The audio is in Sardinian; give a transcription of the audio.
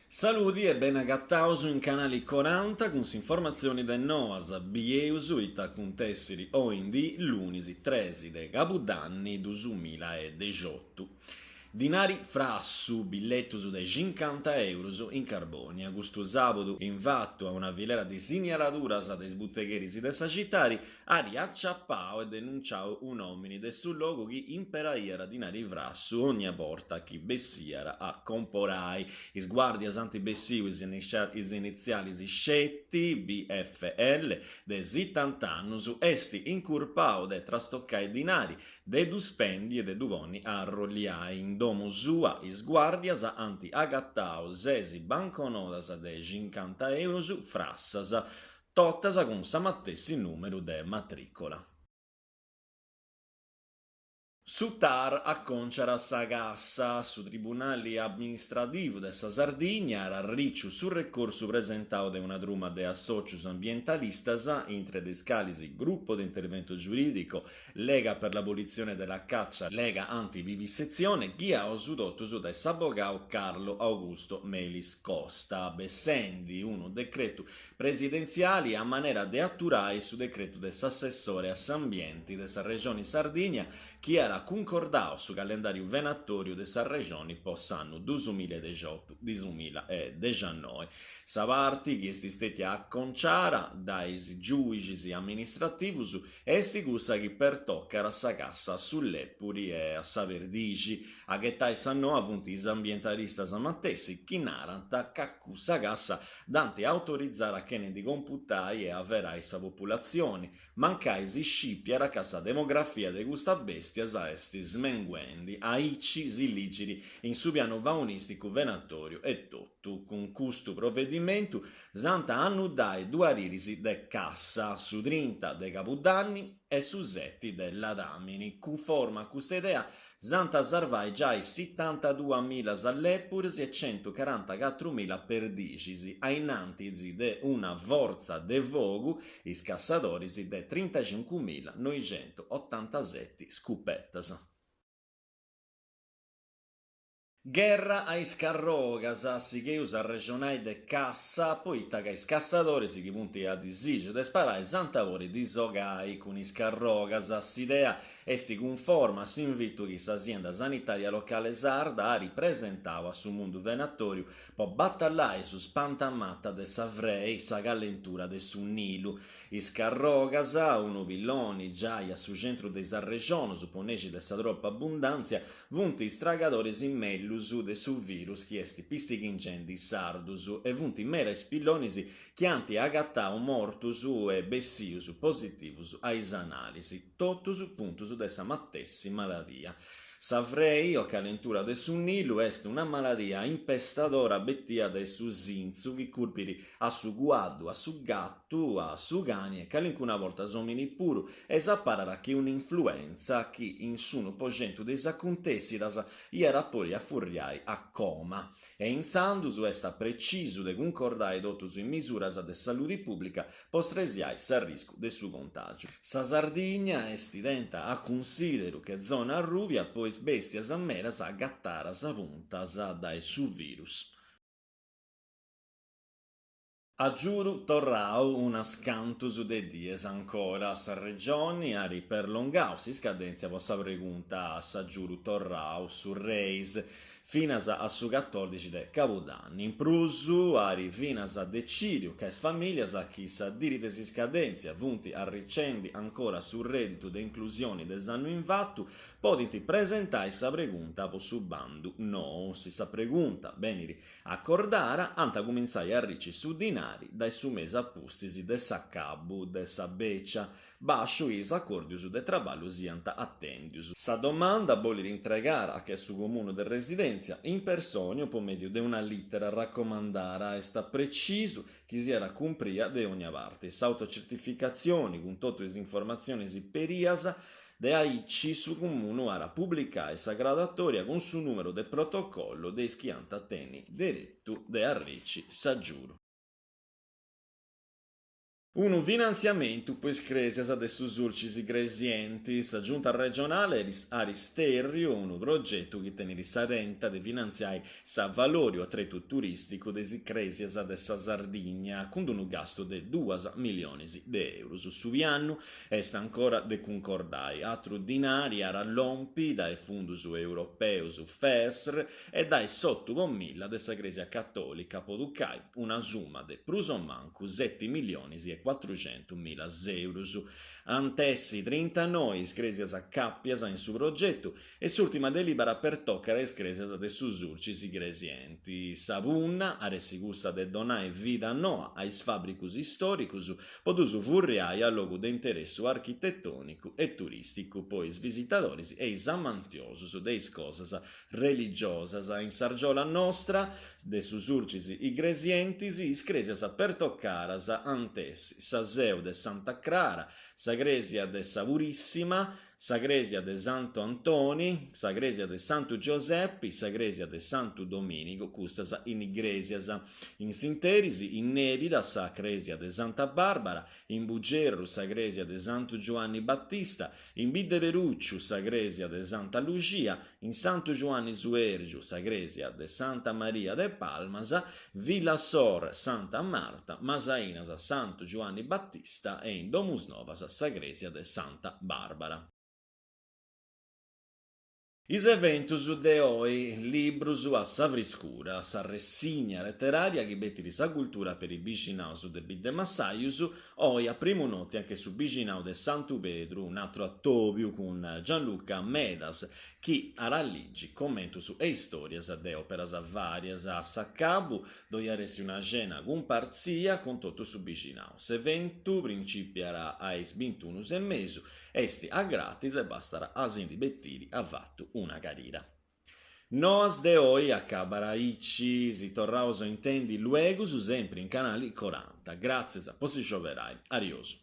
Saludi e beni agataus in Canali Coranta cun s'informatzioni de noas, bieus ita acuntessiri oindì lunis tresi de cabudanni dusumila e dexiotu. Dinari frassu, billetus de cincanta eurus in Carbònia. Custu sàbudu, in fatu a una filera de sinnialaduras de is butegheris de sa citadi, at aciapau e denunciau un'òmini de su logu chi imperaiat dinari frassu ònnia borta chi bessiat a comporai. Is guàrdias ant bessiu is initzialis sceti, BFL, de sitant'annus, est incurpau de trastocai dinari, De ddu spendi e de ddu ponni a arrolliai. In domu sua is guàrdias ant agatau sesi banconodas de cincanta eurus frassas, totas cun sa matessi nùmeru de matrìcola. Su Tar aconciat sa cassa. Su Tribunali Amministradivu de sa Sardigna at arriciu su recorsu presentau de una truma de assòcius ambientalistas, intre de is calis Gruppo di Intervento Giuridico, Lega per l'abolizione della caccia, Lega Antivivisezione, ghiaus totus dae s'abogau Carlo Augusto Melis Costa, bessendi unu decretu presidentziali a manera de aturai su decretu de s'assessore a s'ambienti de sa Regioni Sardigna chi at cuncordau su calendàriu venatòriu de sa Regioni po s'annu dusumila e dexiotu dusumila e dexannoi. Sa parti chi est stètia aconciara dae is giùixis amministrativus Est cussa chi pertocat sa cassa a su lèpuri e a sa perdixi. A ghetai sa noa funt is ambientalistas matessi chi narant ca cussa cassa dd'ant autorizada chene ndi computai e averai sa populatzioni, mancai si scipiat ca sa demografia de custas bèstias est smenguendi, aici si ligit in su pianu faunisticu venatòriu etotu. Cun custu provedimentu S'ant a annuddai duas diris de cassa, su trinta de cabudanni e su seti de ladàmini. Cunforma a custa idea s'ant a sarvai giai sitantaduamila lèpuris e centucarantacatrumila perdixis, a innantis de una fortza de fogu, is cassadoris, de trintacincumila noicentuotantaseti scupetas. Gherra a is carrogas, sigheus a arrexonai de cassa, poita ca is cassadoris chi funt a disìgiu de sparai s'ant a podi disogai cun is carrogas. S'idea est cunforma a s'invitu chi sa sienda sanitària locale sarda at presentau a su mundu venatòriu po batallai su spantamata de sa frei, sa calentura de su Nilu. Is carrogas, unu pilloni giai a su centru de is arrexonus po nexi de sa tropa abbundàntzia, Funt is tragadoris mellus de su virus chi est pistighingendi is sardus e funt meda is pillonis chi ant agatau mortus e bessius positivus a is analisi, totus puntus de sa matessi maladia. Sa frei o calentura de su Nilu est una maladia impestadora betia de su sintzu chi curpit a su cuaddu, a su gatu, a su cani e calincuna borta s'omini puru e s'aparat che un'influenza chi in s'unu po centu de is acuntèssidas iat a podi afurriai a coma. E intzandus est a precisu de cuncordai totus is misuras de saludi pùblica po stresiai s'arriscu de su contàgiu. Sa Sardigna est tenta a cunsideru che zona arrùbia po is bèstias medas agatadas puntas dae su virus. Agiudu torrau unas cantus de dies ancora, sa Regioni at perlongau s'iscadèntzia po sa pregunta a s'agiudu torrau, su Reis, finas a su catòrdixi de cabudanni. In prus at finas decìdiu ca is famìlias chi sa diri de s'iscadèntzia funt arricendi ancora su rèditu de inclusioni de s'annu invatu podint presentai sa pregunta po su bandu nou. Si sa pregunta benit Acordara, ant a cumintzai a arrici su dinari dae su mesi a pustis de s'acabu de sa bècia, bàsciu chi is acòrdius de traballu siant atèndius. Sa domanda bolit intregara a che su comunu de residèntzia, in personi o po mèdiu de una lìtera racomandara, est a precisu chi siat cumpria de ònnia parti s'autocertificatzioni cun totu is informatzionis pedias, De aici su Comunu at a publicai sa graduatòria cun su nùmeru de protocollu de is chi ant a tenni deretu de arrici s'agiudu. Unu finantziamentu po is crèsias de su Sulcis Igresienti. Sa Giunta regionale at stèrriu unu progetu chi tenit sa tenta de finantziai s'avalòriu a tretu turìsticu de is crèsias de sa Sardigna cun unu gastu de duas millionis de èurus. Su pianu est ancora de cuncordai. Atru dinari at a lompi dae fundus europeus FESR e dae s'otu po milla de sa Crèsia Catòlica po tucai una summa de prus o mancu seti millionis e cuatruxentu milla eurus. Ant essi trintanoi is crèsias acàpias in su progetu e s'ùrtima delìbera pertocat is crèsias de su Sulcis Igresienti. Sa punna at essi cussa de donai vida noa a is fàbricus istòricus po ddus furriai a logu de interessu architetònicu e turìsticu po is visitadoris e is amantiosus de is cosas religiosas. In s'argiola nostra de su Surcis Igresientis is crèsias pertocaras ant essi sa Seu de Santa Crara, sa crèsia de sa Purìssima, sa crèsia de Santu Antoni, sa crèsia de Santu Giosepi, sa crèsia de Santu Domìnigu, custas in Igrèsias. In s'interis, in Nèbida sa crèsia de Santa Bàrbara, in Bugerru sa crèsia de Santu Giuanni Battista, In Biddeperùciu sa crèsia de Santa Luxia, in Santu Giuanni Suèrgiu sa crèsia de Santa Maria de Palmas, Villasor Santa Marta, Masainas Santu Giuanni Battista e in Domusnovas sa crèsia de Santa Bàrbara. Is eventus de oi, Librus a sa friscura, sa ressigna leterària chi betit sa cultura peri is bixinaus de Biddemassajus, oi a primu noti anche su bixinau de Santu Pedru, un'atru atòbiu cun Gianluca Medas chi at a ligi commentus e istòrias de òperas vàrias. A s'acabu ddoi at essi una cena cumpartzia cun totu su bixinau. S'eventu principiat a is bintunus e mesu Est a gratis e bastat a si ndi betiri avatu una carida. Noas de oi acabat aici, si torraus a intendi luegus sempri in Canali Coranta. Gràtzias po si scioberai. Ariosu.